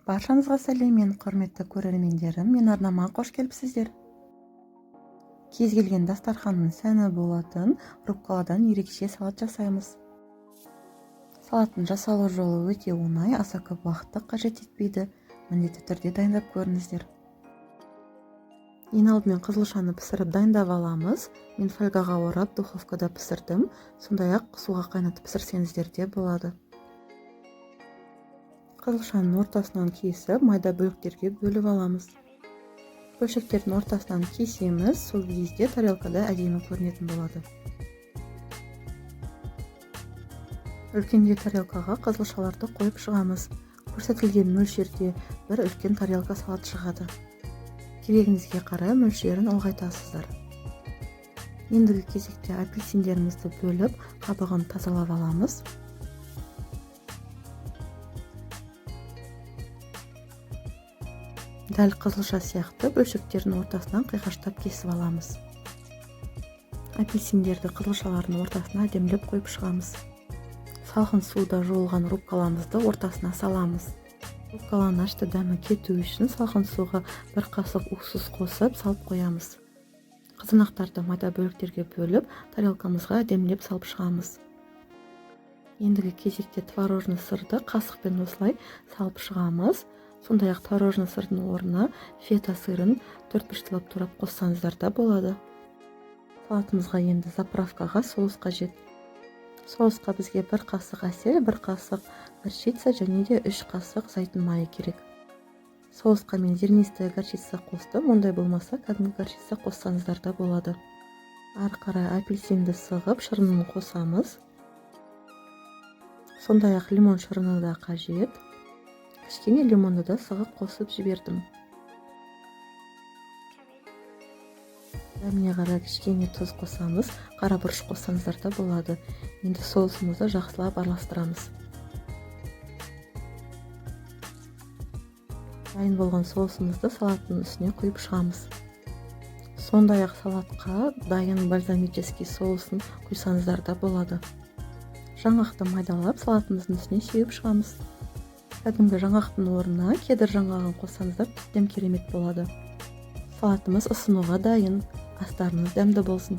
Баршаңызға сәлем, мен құрметті көрермендерім, мен арнама қош келіпсіздер. Кез келген дастарханның сәні болатын рукколадан ерекше салат жасаймыз. Салаттың жасалу жолы өте оңай, аса көп уақытты қажет етпейді. Міндетті түрде дайындап көріңіздер. Ең алдымен қызылшаны пісіріп дайындап аламыз. Мен фольгаға орап духовкада пісірдім. Сондай-ақ суға қайнатып пісірсеңіздер де болады. Қызылшаның ортасынан кесіп, майда бөліктерге бөліп аламыз. Бөлшектердің ортасынан кесеміз, сол кезде тарелкада әдемі көрінетін болады. Үлкендеу тарелкаға қызылшаларды қойып шығамыз. Көрсетілген мөлшерде бір үлкен тарелка салат шығады. Керегіңізге қарай мөлшерін ұлғайтасыздар. Ендігі кезекте апельсиндерімізді бөліп, қабығын тазалап аламыз. Дәл қызылша сияқты бөлшектердің ортасынан қиғаштап кесіп аламыз. Апельсиндерді қызылшалардың ортасына әдемілеп қойып шығамыз. Салқын суда жуылған рукколамызды ортасына саламыз. Рукколаның ашты дәмі кету үшін салқын суға бір қасық уксус қосып салып қоямыз. Қызанақтарды майда бөліктерге бөліп, тарелкамызға әдемілеп салып шығамыз. Ендігі кезекте творожный сырды қасықпен осылай салып шығамыз. Сондай-ақ творожный сырдың орнына фета сырын төрт бұрыштылап турап қоссаңыздар да болады. Салатымызға енді заправкаға соус қажет. Соусқа бізге бір қасық әсел, бір қасық горчица және де 3 қасық зайтун майы керек. Соусқа мен зернистая горчица қостым, ондай болмаса кәдімгі горчица қоссаңыздар да болады. Ары қарай апельсинді сығып шырынын қосамыз. Сондай-ақ лимон шырыны да қажет. Кішкене лимонды да сығып қосып жібердім. Дәміне қарай кішкене тұз қосамыз, қара бұрыш қоссаңыздар да болады. Енді соусымызды жақсылап араластырамыз. Дайын болған соусымызды салаттың үстіне құйып шығамыз. Сондай-ақ салатқа дайын бальзамический соусын құйсаңыздар да болады. Жаңғақты майдалап салатымыздың үстіне сеуіп шығамыз. Кәдімгі жаңғақтың орнына кедр жаңғағын қоссаңыздар тіптен керемет болады. Салатымыз ұсынуға дайын. Астарыңыз дәмді болсын.